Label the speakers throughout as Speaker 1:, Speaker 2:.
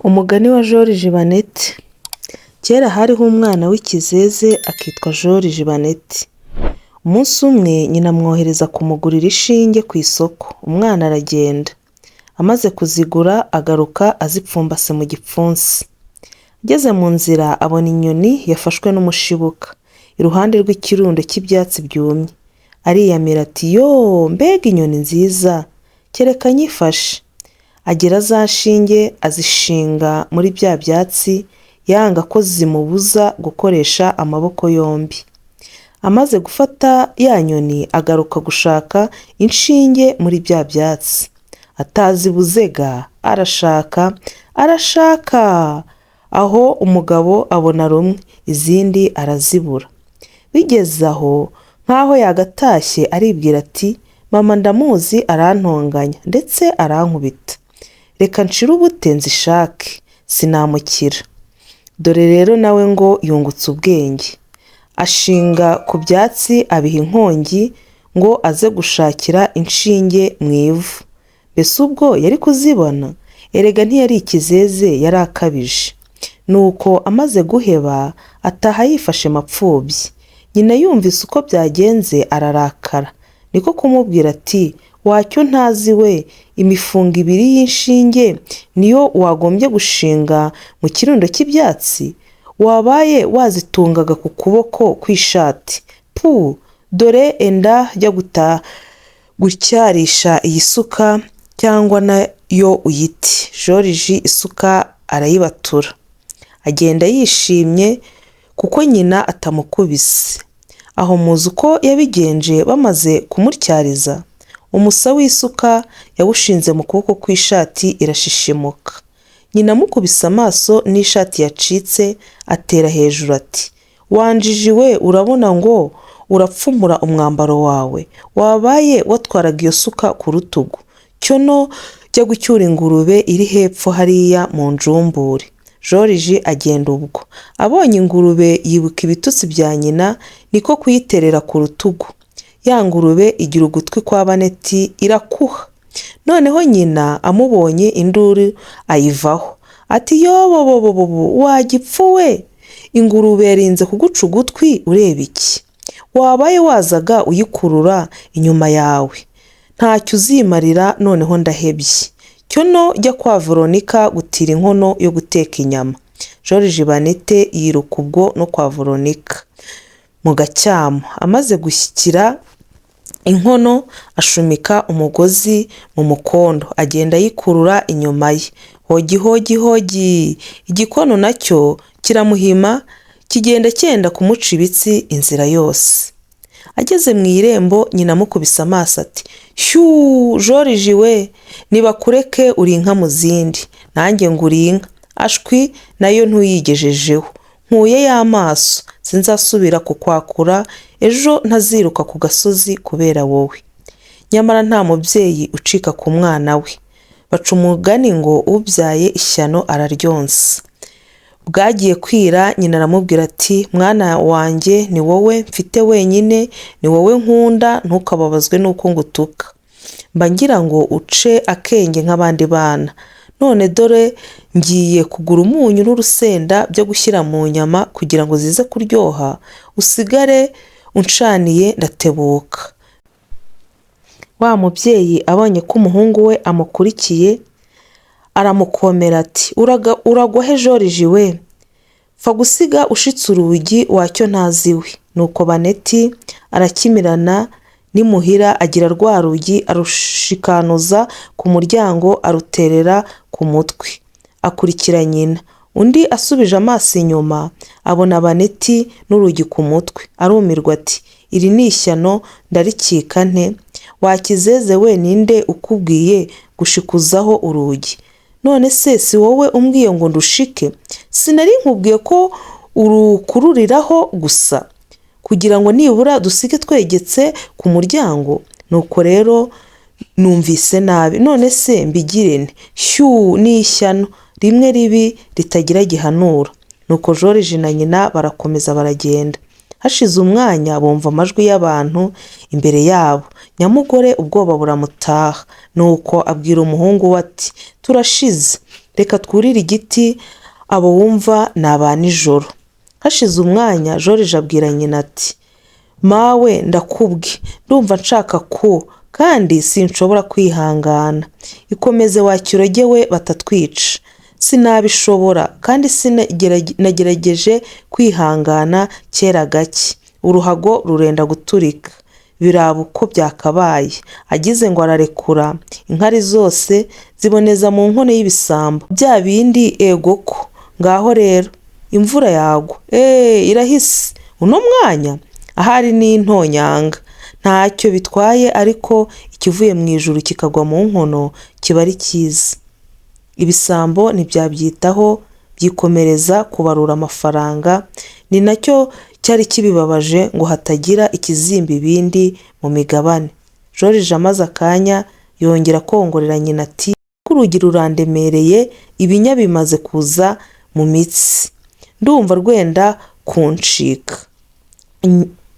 Speaker 1: Umugani wa Joriji Baneti. Kera hariho umwana w'ikizeze akitwa Joriji Baneti. Umunsi umwe nyina amwohereza kumugurira ishinge ku isoko, umwana aragenda. Amaze kuzigura agaruka azipfumbase mu gipfunsi. Ageze mu nzira abona inyoni yafashwe n'umushibuka, iruhande rw'ikirundo cy'ibyatsi byumye. Ariyamira ati "Yoo, mbega inyoni nziza! Kereka nyifashe." Agira za nshinge azishinga muri bya byatsi, yanga ko zimubuza gukoresha amaboko yombi. Amaze gufata ya nyoni agaruka gushaka inshinge muri bya byatsi. Atazibuze ga, arashaka, arashaka, aho umugabo abona rumwe, izindi arazibura. Bigeze aho nk'aho yagatashye aribwira ati "Mama ndamuzi arantonganya ndetse arankubita. Reka nshire ubute nzishake, sinamukira." Dore rero nawe ngo yungutse ubwenge. Ashinga ku byatsi abiha inkongi ngo aze gushakira inshinge mu ivu. Mbese ubwo yari kuzibona? Erega ntiyari ikizeze yari akabije. Nuko amaze guheba ataha yifashe mapfubyi. Nyina yumvise uko byagenze ararakara, niko kumubwira ati "Wacyo ntazi we, imifungo ibiri y'inshinge niyo wagombye gushinga mu kirundo cy'ibyatsi? Wabaye wazitungaga ku kuboko kw'ishati. Pu! Dore enda jya gutyarisha iyi suka cyangwa nayo uyite." Joriji isuka arayibatura. Agenda yishimye kuko nyina atamukubise. Aho muzi uko yabigenje bamaze kumutyariza? Umusa w'isuka yawushinze mu kuboko kw'ishati irashishimuka. Nyina amukubise amaso n'ishati yacitse atera hejuru ati "Wa njiji we, urabona ngo urapfumura umwambaro wawe, wabaye watwaraga iyo suka ku rutugu. Cyono jya gucyura ingurube iri hepfo hariya mu njumbure." Joriji agenda ubwo. Abonye ingurube yibuka ibitutsi bya nyina, niko kuyiterera ku rutugu. Ya ngurube igira ugutwi kwa Baneti irakuha. Noneho nyina amubonye induru ayivaho ati "Yobobobobo, wa gipfu we, ingurube yarinze kuguca ugutwi ureba iki? Wabaye wazaga uyikurura inyuma yawe, ntacyo uzimarira noneho ndahebye. Cyono jya kwa Veronika gutira inkono yo guteka inyama." Joriji Baneti yiruka ubwo no kwa Veronika mu gacyamo. Amaze gushyikira inkono ashumika umugozi mu mukondo, agenda ayikurura inyuma ye. Hogi hogi hogi! Igikono nacyo kiramuhima kigenda cyenda kumuca ibitsi inzira yose. Ageze mu irembo nyina amukubise amaso ati "Shyuu, Joriji we, nibakureke uri inka mu zindi, nanjye ngo uri inka, ashwi nayo ntuyigejejeho. Nkuyeyo amaso, sinzasubira kukwakura, ejo ntaziruka ku gasozi kubera wowe." Nyamara nta mubyeyi ucika ku mwana we. Baca umugani ngo ubyaye ishyano araryonsa. Bwagiye kwira nyina aramubwira ati "Mwana wanjye ni wowe mfite wenyine, ni wowe nkunda, ntukababazwe n'uko ngutuka. Mba ngira ngo uce akenge nk'abandi bana. None dore ngiye kugura umunyu n'urusenda byo gushyira mu nyama kugira ngo zize kuryoha, usigare uncaniye ndatebuka." Wa mubyeyi abonye ko umuhungu we amukurikiye aramukomera ati "Uragwa he Joriji we? Pfa gusiga ushitse urugi wacyo ntazi we." Nuko Baneti arakimirana n'imuhira agira rwa rugi arushikanuza ku muryango aruterera ku mutwe, akurikira nyina. Undi asubije amaso inyuma abona Baneti n'urugi ku mutwe, arumirwa ati "Iri ni ishyano ndarikika nte? Wa kizeze we ninde ukubwiye gushikuzaho urugi? None se si wowe umbwiye ngo ndushike? Sinari nkubwiye ko urukururiraho gusa kugira ngo nibura dusige twegetse ku muryango? Nuko rero numvise nabi, none se mbigire nte? Shyuu, ni ishyano rimwe ribi ritagira gihanura." Nuko Joriji na nyina barakomeza baragenda. Hashize umwanya bumva amajwi y'abantu imbere yabo. Nyamugore ubwoba buramutaha. Nuko abwira umuhungu we ati "Turashize." Reka twurire igiti, abo wumva ni aba nijoro. Hashize umwanya Joriji abwira nyina ati mawe ndakubwe, ndumva nshaka ku kandi sinshobora kwihangana. Ikomeze wa kiroge we batatwica. Sinabishobora kandi nagerageje kwihangana kera gake. Uruhago rurenda guturika. Biraba uko byakabaye. Agize ngo ararekura, inkari zose ziboneza mu nkono y'ibisambo. Bya bindi egoko, ngaho rero imvura yagwa. Eee irahise uno mwanya? Ahari ni intonyanga. Ntacyo bitwaye ariko ikivuye mu ijuru kikagwa mu nkono kiba ari cyiza. Ibisambo ntibyabyitaho byikomereza kubarura amafaranga, ni nacyo cyari kibibabaje ngo hatagira ikizimba ibindi mu migabane. Joriji amaze akanya yongera kongorera nyina ati urugi rurandemereye, ibinya bimaze kuza mu mitsi, ndumva rwenda kuncika.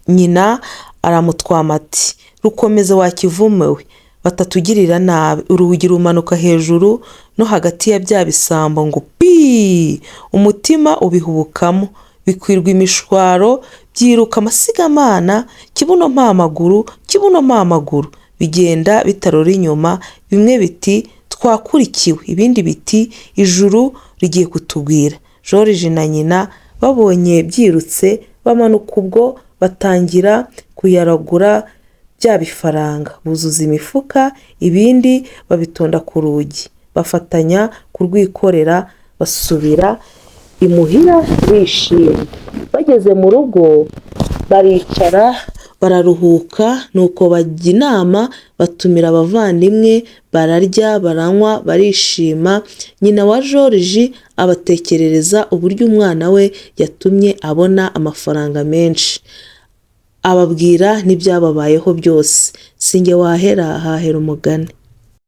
Speaker 1: Nyina aramutwama ati rukomeze wa kivume we, batatugirira nabi. Urugi rumanuka hejuru no hagati ya bya bisambo ngo pii! Umutima ubihubukamo, bikwirwa imishwaro, byiruka amasigamana, kibuno mpamaguru, kibuno mpamaguru, bigenda bitarora inyuma, bimwe biti twakurikiwe, ibindi biti ijuru rigiye kutugwira. Joriji na nyina babonye byirutse bamanuka ubwo batangira kuyaragura bya bifaranga, buzuza imifuka, ibindi babitonda ku rugi, bafatanya kurwikorera basubira imuhira bishimye. Bageze mu rugo baricara bararuhuka, nuko bajya inama batumira abavandimwe, bararya baranywa barishima. Nyina wa Joriji abatekerereza uburyo umwana we yatumye abona amafaranga menshi, ababwira n'ibyababayeho byose. Si njye wahera hahera umugani.